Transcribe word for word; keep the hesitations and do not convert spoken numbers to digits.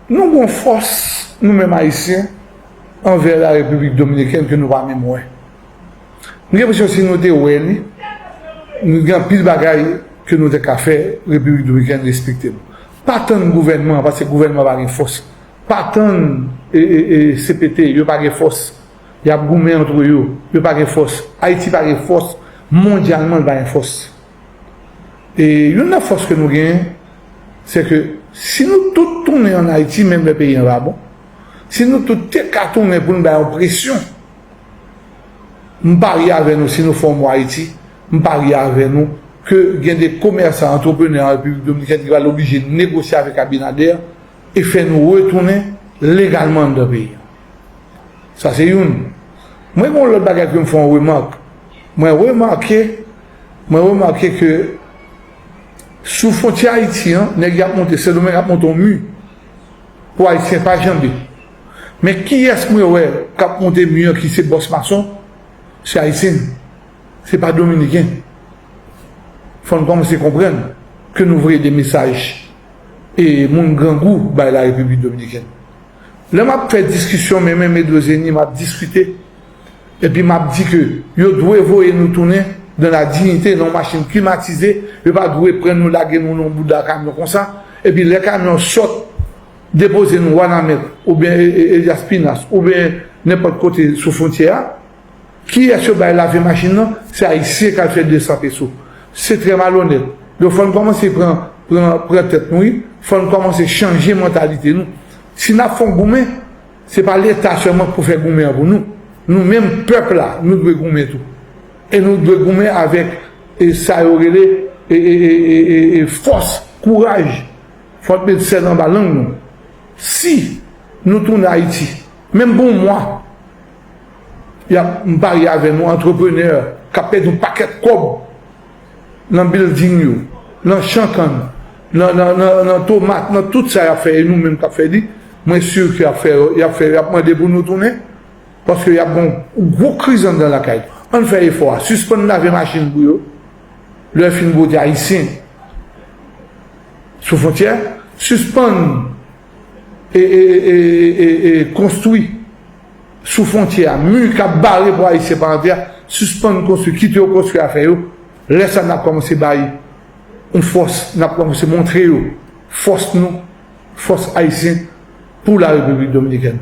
Nou gen yon fòs, nou menm Ayisyen, anvè la Repiblik Dominikèn ke nou pa menm wè. M gen enpresyon si nou te wè li, nou gen anpil bagay ke nou te ka fè Repiblik Dominikèn respekte nou. Pa tann gouvènman an, paske gouvènman pa gen fòs. Pa tann e, e, e, C P T, yo pa gen fòs. Y ap goumen antre yo, yo pa gen fòs. Ayiti pa gen fòs, mondyalman, l pa gen fòs. E youn nan fòs ke nou genyen, se ke si nou tout tounen ann Ayiti, menm lè peyi an pa bon, si nou tout te ka tounen pou n bay yon presyon, m parye avè nou, si nou fè yon mwa Ayiti, m parye avè nou ke gen de komèsan, antreprenè an Repiblik Dominikèn ki pral oblije negosye avèk Abinader e fè nou retounen legalman anndan peyi an. Sa se youn. Mwen gen yon lòt bagay ke m fè yon remak. Mwen remake, mwen remake ke sou fwontyè Ayiti an, nèg y ap monte, Sendomeng ap monte yon mi pou Ayisyen pa janbe. Men kiyès mwen wè k ap monte mi an ki se bòs mason? Se Ayisyen. Se pa Dominiken. Fò n kòmanse konprann ke nou voye de mesaj e moun grangou bay la Repiblik Dominikèn. Lè m ap fè diskisyon, men men Medrezeni, m ap diskite, epi m ap di ke yo dwe voye nou tounen dans la dignité, nan yon machin klimatize, yo pa dwe pran nou, lage nou nan yon bouda kamyon konsa, epi lè kamyon sot, depoze nou Wanament, oubyen e, e, Elias Pinas, oubyen nenpòt kote sou fwontyè a, kiyès yo bay lave machin nan? Se Ayisyen k al fè de san peso. Se trè malonèt. Donk, fò n kòmanse pran, pran, pran tèt nou, wi. Fò n kòmanse chanje mantalite nou. Si n ap fè yon goumen, se pa Leta sèlman k pou fè goumen an pou nou. Nou menm, pèp la, nou dwe goumen tou. E nou dwe goumen avèk, e, sa yo rele, e, e, e, e, e, e fòs, kouraj. Fò n met sèl anba lang nou. Si nou tounen Ayiti, menm pou yon mwa, y ap, m parye avè nou, antreprenè k ap pèdi yon pakèt kòb nan bilding yo, nan chan kann, nan, nan, nan, nan tomat, nan tout sa y ap fè, e nou menm k ap fè li, mwen si ke y ap fè, y ap fè, y ap mande pou nou tounen, paske y ap gen yon gwo kriz anndan lakay. Ann fè efò a, sispann lave machin pou yo, lè yo fin bwote Ayisyen sou fwontyè, sispann e, e, e, e, e, e konstwi sou fwontyè a, mi k ap bare pou Ayisyen pa antre a, sispann konstwi, kite yo konstwi afè yo. Lè sa n ap kòmanse bay yon fòs, n ap kòmanse montre yo fòs nou, fòs ayisyen pou la Repiblik Dominikèn.